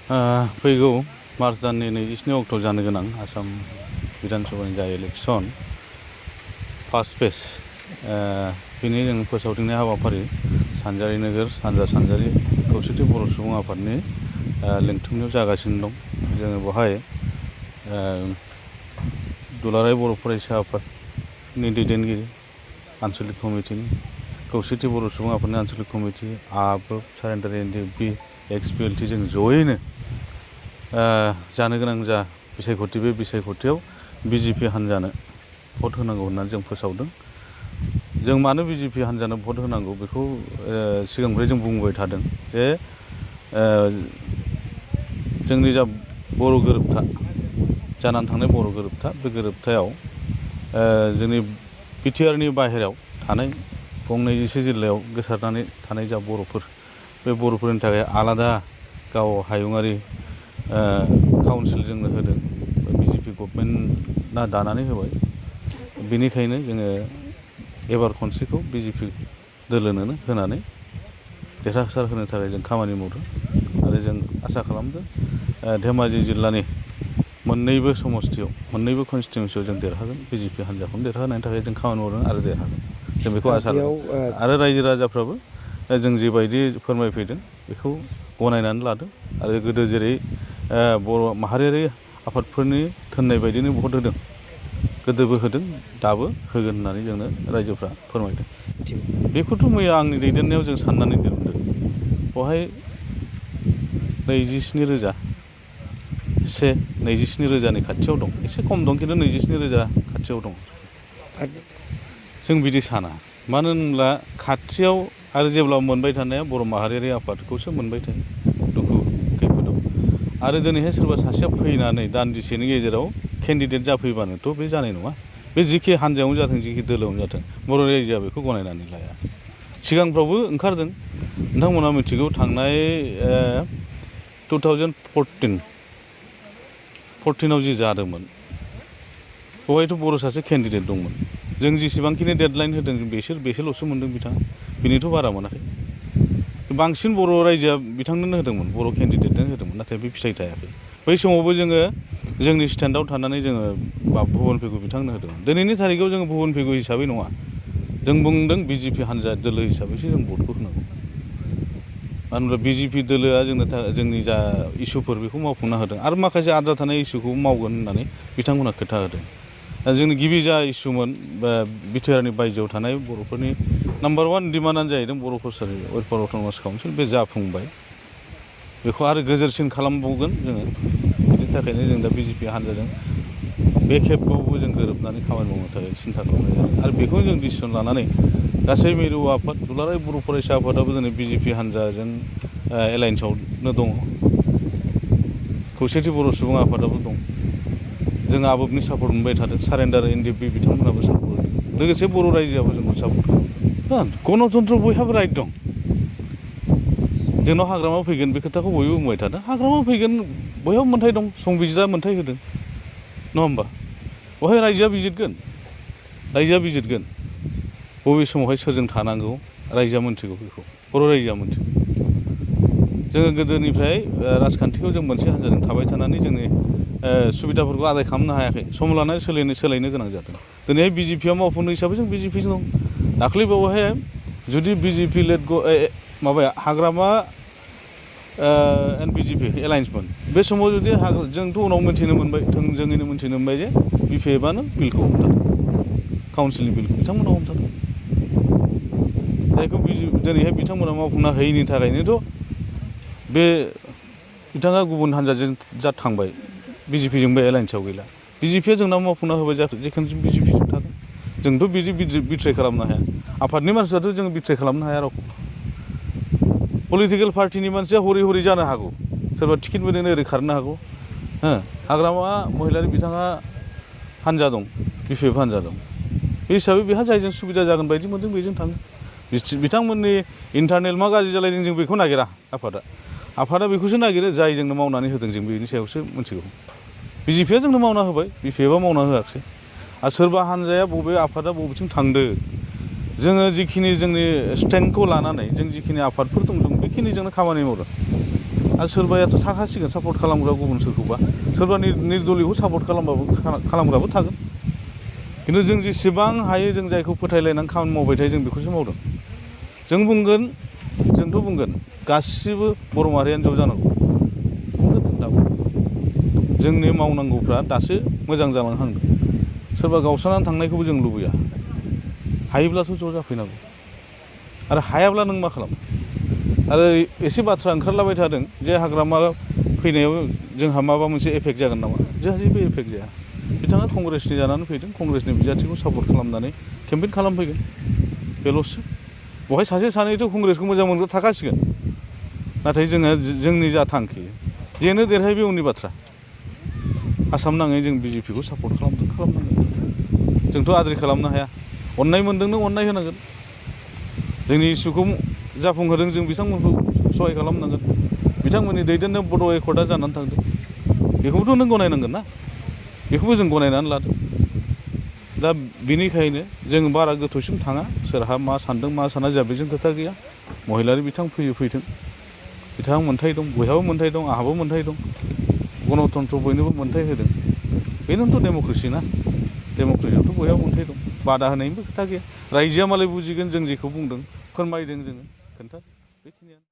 फैगौ मार्च दाननि 27 अक्ट'आव जानो गोनां आसाम बिधान सभानि जा इलेक्सन फार्स्ट फेज बेनि जों फोसावदिंनाय हाबाफारि सानजारि नोगोर सानजा सानजारि खौसेथि बर' सुबुं आफादनि लिंथुमनायाव जागासिनो दं। जोङो बेवहाय दुलाराय बर' फरायसा आफादनि दैदेनगिरि आन्चलिक कमिटिनि खौसेथि बर' सुबुं आफादनि आन्चलिक कमिटि आबोब सारेन्डार एनडिएफबि एक्सपिएलटि जों जयैनो जानो गोनां जा बिसायख'थि बे बिसायख'थियाव बिजेपि हान्जानो भट होनांगौ होननानै जों फोसावदों। जों मानो बिजेपि हान्जानो भट होनांगौ बेखौ सिगांनिफ्राय जों बुंबाय थादों जे जोंनि जा बर' गोरोबथा जानानै थांनाय बर' गोरोबथा बे गोरोबथायाव जोंनि बिटिआरनि बाहेरायाव थानाय गं 21 जिल्लायाव गोसारनानै थानाय जा बर'फोर बे बर'फोरनि थाखाय आलादा गाव हायुङारि काउन्सिल जोंनो होदों बिजेपि गभर्नमेन्टआ दानानै होबाय। बेनिखायनो जोङो एबार खनसेखौ बिजेपि दोलोनोनो होनानै देरहासार होनो थाखाय जों खामानि मावदों आरो जों आसा खालामदों धेमाजि जिल्लानि मोननैबो समस्तियाव मोननैबो कनस्टिटिउन्सियाव जों देरहागोन बिजेपि हान्जाखौनो देरहाहोनायनि थाखाय जों खामानि मावदों आरो देरहागोन जों बेखौ आसा खालामो। आरो रायजो राजाफ्राबो जों जेबायदि फोरमायफैदों बेखौ गनायनानै लादों आरो गोदो जेरै बर' माहारियारि आफादफोरनि थिननाय बायदिनो भट होदों गोदोबो होदों दाबो होगोन होननानै जोंनो रायजोफ्रा फोरमायदों। बेखौथ' मैया आंनि दैदेननायाव जों साननानै दिहुनदों बेवहाय 27,000 एसे 27,000नि खाथियाव दं एसे खम दं खिन्थु 27,000 खाथियाव दं। जों बिदि साना मानो होनब्ला खाथियाव आरो जेब्ला मोनबाय थानाया बर' माहारियारि आफादखौसो मोनबाय थायो दुखु खैफोदाव आरो दिनैहाय सोरबा सासेया फैनानै दान्दिसेनि गेजेराव केन्डिडेट जाफैबानोथ' बे जानाय नङा। बे जिखि हान्जायावनो जाथों जिखि दोलोआवनो जाथों बर' रायजोआ बेखौ गनायनानै लाया। सिगांफ्रावबो ओंखारदों नोंथांमोना मिथिगौ थांनाय 2014 जि जादोंमोन बेवहायथ' बर' सासे केन्डिडेट दंमोन। जों जेसेबांखिनि डेडलाइन होदों बेसोरल'सो मोनदों बिथाङा बिनिथ' बारा मोनाखै। बांसिन बर' रायजोआ बिथांनोनो होदोंमोन बर' केन्डिडेटनो होदोंमोन नाथाय बे फिथाइ थायाखै। बै समावबो जोङो जोंनि स्टेन्डआव थानानै जोङो भुबन पेगु बिथांनो होदोंमोन। दिनैनि थारिखआव जोङो भुबन पेगु हिसाबै नङा जों बुंदों बिजेपि हान्जा दोलो हिसाबैसो जों भटखौ होनांगौ। मानो होनब्ला बिजेपि दोलोआ जोंनि जा इसुफोर बेखौ मावफुंना होदों आरो माखासे आद्रा थानाय इसुखौ मावगोन होननानै बिथांमोनहा खोथा होदों। जोंनि गिबि जा इसुमोन बिटिआरनि बायजोआव थानाय बर'फोरनि नाम्बार 1 डिमान्डआनो जाहैदों बर' कसारि वेलफेयार अट'नमास काउन्सिल बे जाफुंबाय बेखौ आरो गोजोरसिन खालामबावगोन जोङो। बिनि थाखायनो जों दा बिजेपि हान्जाजों बे खेबावबो जों गोरोबनानै खामानि मावनो थाखाय सिन्था खालामनाय जादों आरो बेखौनो जों डिसिसन लानानै गासै मिरु आफाद दुलाराय बर' फरायसा आफादाबो दिनै बिजेपि हान्जाजों एलायन्सआवनो दङ। खौसेथि बर' सुबुं आफादाबो दं। जों आबोबनि सापर्ट मोनबाय थादों सारेन्डार एनडिएफबि बिथांमोनाबो सापर्ट होदों लोगोसे बर' रायजोआबो जोंखौ सापर्ट होदों। गणतन्त्र बयहाबो राइट दं। जोंनाव हाग्रामा फैगोन बे खोथाखौ बयबो बुंबाय थादों हाग्रामा फैगोन बयहाबो मोन्थाय दं संबिजिदा मोन्थाय होदों नङा होमबा। बहाय रायजोआ बिजिरगोन बबे समावहाय सोरजों थानांगौ रायजोआ मोनथिगौ बेखौ बर' रायजोआ मोनथिगौ। जोङो गोदोनिफ्राय राजखान्थिखौ जों मोनसे हान्जाजों थाबाय थानानै जोंनि सुबिदाफोरखौ आदाय खालामनो हायाखै सम लानानै सोलायनो गोनां जादों। दिनैहाय बिजेपिआव मावफुंनो हिसाबै जों बिजेपिजों दं। दाख्लैबावहाय जुदि बिजेपि लेड माबाया हाग्रामा एन्ड बिजेपि एलायन्समोन बे समाव जुदि जोंथ' उनाव मिथिनो मोनबाय थोंजोङैनो मिथिनो मोनबाय जे बिपिएफआनो बिलखौ हमथादों काउन्सिलनि बिलखौ बिथांमोना हमथादों। जायखौ दिनैहाय बिथांमोना मावफुंनो हायैनि थाखायनोथ' बे बिथाङा गुबुन हान्जाजों जा थांबाय बिजेपिजोंबो एलायन्सआव गैला। बिजेपिआ जोंनाव मावफुंना होबाय जेखुनु जों बिजेपिजों थागोन। जोंथ' बिदि बिट्राय खालामनो हाया आफादनि मानसियाथ' जों बिट्राय खालामनो हाया रावखौ। पलिटिकेल पार्टिनि मानसिया हरै जानो हागौ सोरबा टिकेट मोनैनो ओरै खारनो हागौ। हाग्रामा महिलारि बिथाङा हान्जा दं बिपिएफ हान्जा दं बे हिसाबै बेहा जायजों सुबिदा जागोन बायदि मोनदों बेजों थाङो। बिथांमोननि इन्टारनेल मा गाज्रि जालायदों जों बेखौ नागिरा आफादा बेखौसो नागिरो जाय जोंनो मावनानै होदों जों बेनि सायावसो मिथिगौ। बिजेपिआ जोंनो मावना होबाय बिपिएफआ मावना होआखिसै आरो सोरबा हान्जाया बबे आफादा बबेथिं थांदो जोङो जिखिनि जोंनि स्टेन्डखौ लानानै जों जिखिनि आफादफोर दं जों बेखिनिजोंनो खामानि मावदों। आरो सोरबायाथ' थाखासिगोन सापर्ट खालामग्रा गुबुन सोरखौबा सोरबा निर्दलीयखौ सापर्ट खालामग्राबो थागोन खिन्थु जों जेसेबां हायो जों जायखौ फोथायलायनानै खामानि मावबाय थायो जों बेखौसो मावदों जोंथ' बुंगोन गासिबो बर' माहारियानो ज' जानांगौ बुंगोन दाबो जोंनि मावनांगौफ्रा दासो मोजां जालांहांदों सोरबा गावस्रानानै थांनायखौबो जों लुबैया हायोब्लाथ' ज' जाफैनांगौ आरो हायाब्ला नों मा खालाम आरो एसे बाथ्रा ओंखारलाबाय थादों जे हाग्रामा फैनायाव जोंहा माबा मोनसे एफेक्ट जागोन नामा जोंहा जेबो एफेक्ट जाया बिथाङा कंग्रेसनि जानानै फैदों कंग्रेसनि बिजाथिखौ सापर्ट खालामनानै केम्पेइन खालामफैगोन बेल'सो बेवहाय सासे सानैथ' कंग्रेसखौ मोजां मोनग्रा थाखासिगोन नाथाय जोंनि जा थांखि जेनो देरहाय बे उननि बाथ्रा आसाम नाङै जों बिजेपिखौ सापर्ट खालामनांगोन जोंथ' आद्रि खालामनो हाया अननाय मोनदों नों अननाय होनांगोन जोंनि इसुखौ जाफुंहोदों जों बिथांमोनखौ सहाय खालामनांगोन बिथांमोननि दैदेननायाव बड' एकर्डआ जानानै थांदों बेखौबोथ' नों गनायनांगोन ना बेखौबो जों गनायनानै लादों दा बिनिखायनो जों बारा गोथौसिम थाङा सोरहा मा सान्दों मा साना जोंहा बेजों खोथा गैया महिलारि बिथां फैथों बिथाङा मोन्थाय दं बयहाबो मोन्थाय दं आंहाबो मोन्थाय दं गणतन्त्र बयनोबो मोन्थाय होदों बेनोथ' डेम'क्रेसि ना डेम'क्रेसियावथ' बयहाबो मोन्थाय दं बादा होनायनिबो खोथा गैया रायजोआ मालाय बुजिगोन जों जेखौ बुंदों फोरमायदों जोङो खोन्था बेखिनियानो